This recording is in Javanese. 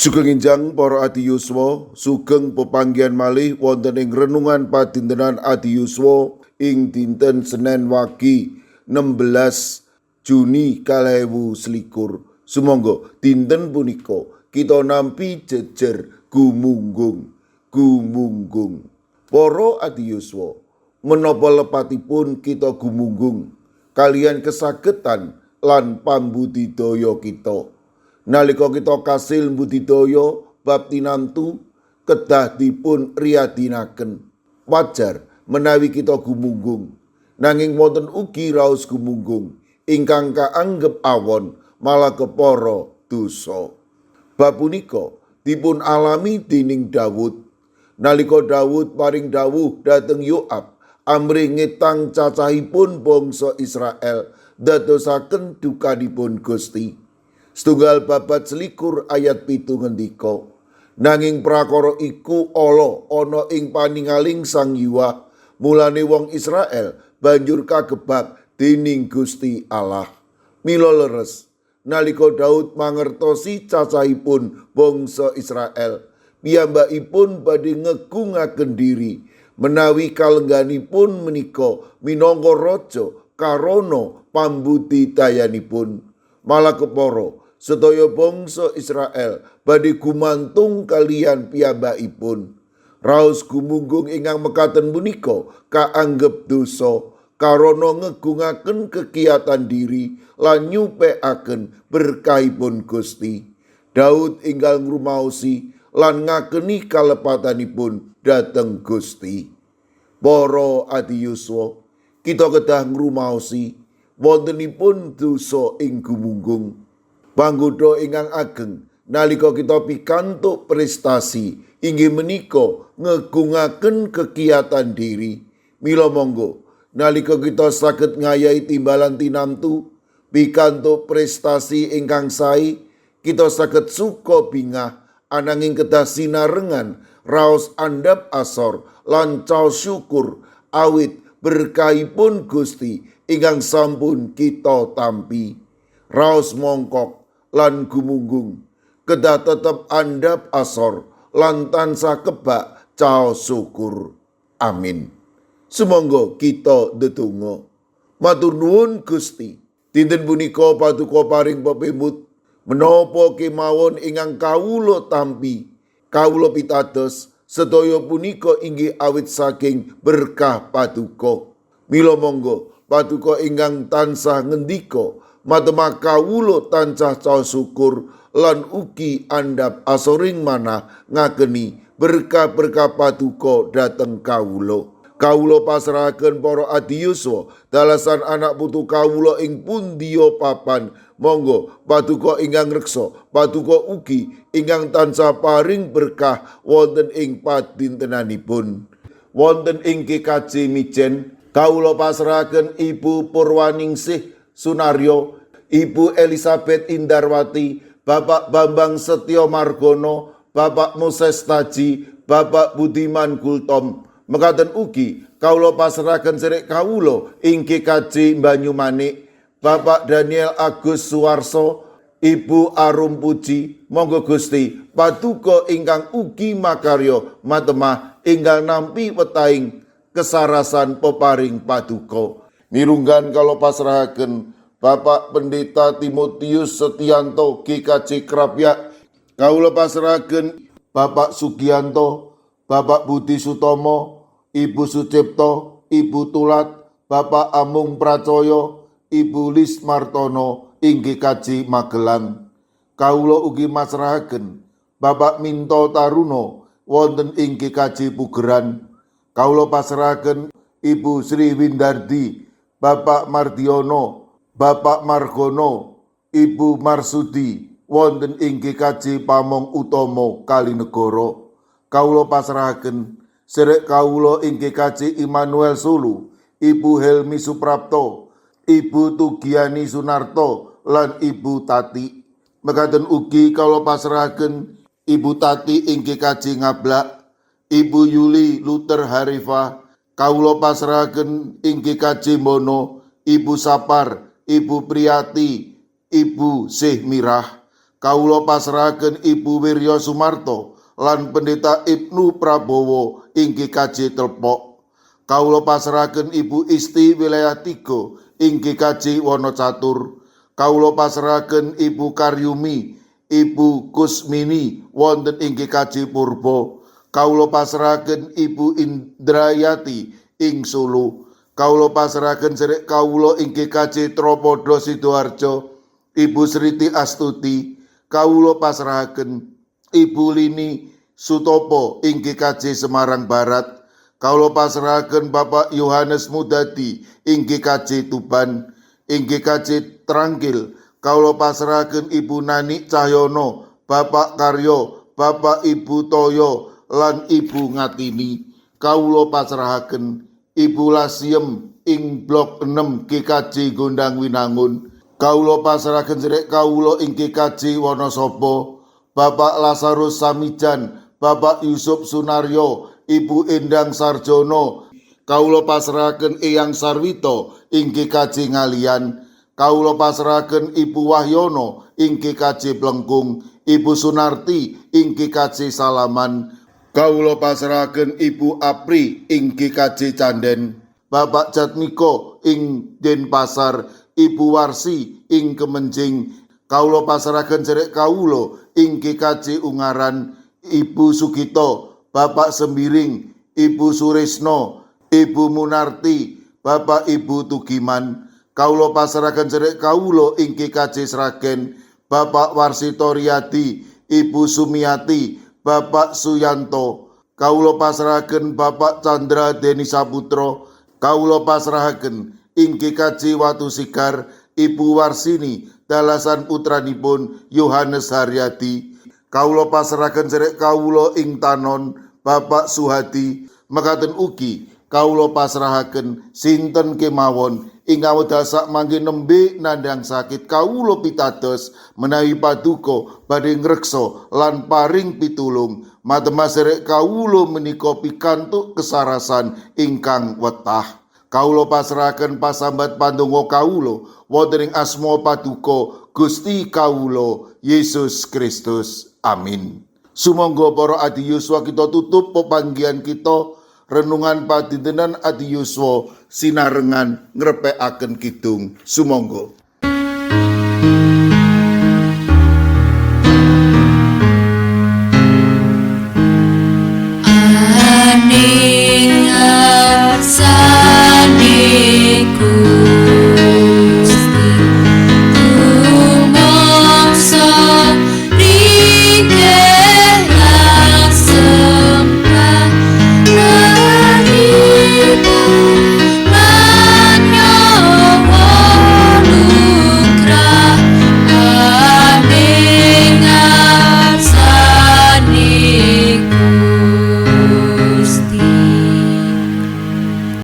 Sugeng enjang para adi yuswa, sugeng pepanggihan malih wonten ing renungan padintenan adi yuswa ing dinten Senen Wage 16 Juni 2021. Sumangga dinten punika kita nampi jejer gumunggung, gumunggung. Para adi yuswa, menapa lepatipun kita gumunggung kaliyan kesagetan lan pambudidaya kita. Nalika kita kasil mbudidaya bab tinamtu kedah dipun riyadinaken. Wajar menawi kita gumunggung, nanging wonten ugi raos gumunggung ingkang kaanggep awon malah kepara dosa. Bab punika dipun alami dening Dawud. Nalika Dawud paring dawuh dhateng Yoab amrih ngetang cacahipun bangsa Israel dadosaken dukanipun Gusti. Setunggal babat 21 ayat 7 ngendika, nanging prakara iku ala ana ing paningaling Sang Hyuwah, mulane wong Israel banjur kagebak dening Gusti Allah. Mila leres, nalika Daud mangertosi cacahipun bangsa Israel, piyambakipun badhe ngegungaken diri menawi kalengganipun menika minangka raja karana pambudidayanipun. Malah kepara sedaya bangsa Israel badhe gumantung kaliyan piyambakipun. Raos gumunggung ingkang mekaten punika kaanggep dosa karana ngegungaken kegiatan diri lan nyupekaken berkahipun Gusti. Daud enggal ngrumaosi lan ngakeni kalepatanipun dhateng Gusti. Para adi yuswa, kita kedah ngrumaosi wontenipun dosa ing gumunggung. Panggoda ingkang ageng nalika kita pikantuk prestasi inggih menika ngegungaken kegiatan diri. Mila monggo nalika kita saged ngayahi timbalan tinamtu pikantuk prestasi ingkang sae, kita saged suka bingah ananging kedah sinarengan raos andhap asor lan caos syukur awit berkahipun Gusti ingkang sampun kita tampi. Raos mongkok lan gumunggung kedah tetep andhap asor lan tansah kebak caos syukur. Amin. Sumangga kita ndedonga. Matur nuwun Gusti. Dinten punika paduka paring pepimut menapa kemawon ingkang kawula tampi, kawula pitados sedaya punika inggih awit saking berkah paduka. Mila monggo paduka ingkang tansah ngendika matemah kawula tansah caos syukur lan ugi andhap asoring manah ngakeni berkah-berkah paduka dhateng kawula. Kawula pasrahaken para adi yuswa dalasan anak putu kawula ing pundiya papan. Monggo paduka ingkang reksa, paduka ugi ingkang tansah paring berkah wonten ing padintenanipun. Wonten ing GKJ Mijen kawula pasrahaken Ibu Purwaningsih Sunaryo, Ibu Elizabeth Indarwati, Bapak Bambang Setyo Margono, Bapak Moses Taji, Bapak Budiman Gultom. Mekaten ugi kawula pasrahaken serek kawula ing GKJ Banyumanik, Bapak Daniel Agus Suwarso, Ibu Arum Puji. Monggo Gusti paduka ingkang ugi makarya matemah enggal nampi wetahing kesarasan peparing paduka. Mirunggan kawula pasrahaken Bapak Pendeta Timotius Setianto GKJ Krapyak, kawula pasrahaken Bapak Sugianto, Bapak Budi Sutomo, Ibu Sucipto, Ibu Tulat, Bapak Amung Pracoyo, Ibu Lis Martono ing GKJ Magelang. Kawula ugi masrahaken Bapak Minto Taruno wonten ing GKJ Pugeran. Kawula pasrahaken Ibu Sri Windardi, Bapak Mardiono, Bapak Margono, Ibu Marsudi wonten ing GKJ Pamong Utomo Kalinegoro. Kawula pasrahaken serek kawula ing GKJ Immanuel Solo, Ibu Helmi Suprapto, Ibu Tugiani Sunarto lan Ibu Tati. Mekaten ugi kawula pasrahaken Ibu Tati ing GKJ Ngablak, Ibu Yuli Luther Harifah. Kawula pasrahaken ing GKJ Mono, Ibu Sapar, Ibu Priyati, Ibu Sih Mirah. Kawula pasrahaken Ibu Wirya Sumarto lan Pendeta Ibnu Prabowo ing GKJ Telpok. Kawula pasrahaken Ibu Isti wilayah 3 ing GKJ Wonocatur. Kawula pasrahaken Ibu Karyumi, Ibu Kusmini wonten ing GKJ Purbo. Kawula pasrahaken Ibu Indrayati ing Solo. Kawula pasrahaken sedherek kawula ing GKJ Tropodo Sidoarjo, Ibu Sriti Astuti. Kawula pasrahaken Ibu Lini Sutopo ing GKJ Semarang Barat. Kawula pasrahaken Bapak Yohanes Mudadi ing GKJ Tuban. Ing GKJ Trangkil kawula pasrahaken Ibu Nani Cahyono, Bapak Karyo, Bapak Ibu Toyo lan Ibu Ngatini. Kawula pasrahaken Ibu Lasiem ing Blok 6 GKJ Gondang Winangun. Kawula pasrahaken sedherek kawula ing GKJ Wonosobo, Bapak Lazarus Samijan, Bapak Yusuf Sunaryo, Ibu Endang Sarjono. Kawula pasrahaken Eyang Sarwito ing GKJ Ngalian. Kawula pasrahaken Ibu Wahyono ing GKJ Plengkung, Ibu Sunarti ing GKJ Salaman. Kawula pasrahaken Ibu Apri ing GKJ Canden, Bapak Jatmiko ing Denpasar, Ibu Warsi ing Kemenjing. Kawula pasrahaken sedherek kawula ing GKJ Ungaran, Ibu Sugito, Bapak Sembiring, Ibu Suresno, Ibu Munarti, Bapak Ibu Tugiman. Kawula pasrahaken sedherek kawula ing GKJ Sragen, Bapak Warsito Riyadi, Ibu Sumiati, Bapak Suyanto. Kawula pasrahaken Bapak Chandra Deni Saputra. Kawula pasrahaken ing GKJ Watu Sigar, Ibu Warsini dalasan putranipun Yohanes Haryadi. Kawula pasrahaken sedherek kawula ing Tanon, Bapak Suhadi. Mekaten ugi kawula pasrahaken sinten kemawon ing wekdal sakmangke nembe nandhang sakit. Kawula pitados menawi paduka badhe ngreksa lan paring pitulung. Matemah sedherek kawula menika pikantuk kesarasan ingkang wetah. Kawula pasrahaken pasambat pandonga kawula wonten ing asma paduka Gusti kawula Yesus Kristus. Amin. Sumangga para adi yuswa, kita tutup pepanggihan kita renungan padintenan adi yuswa sinarengan ngrepekaken kidung. Sumangga.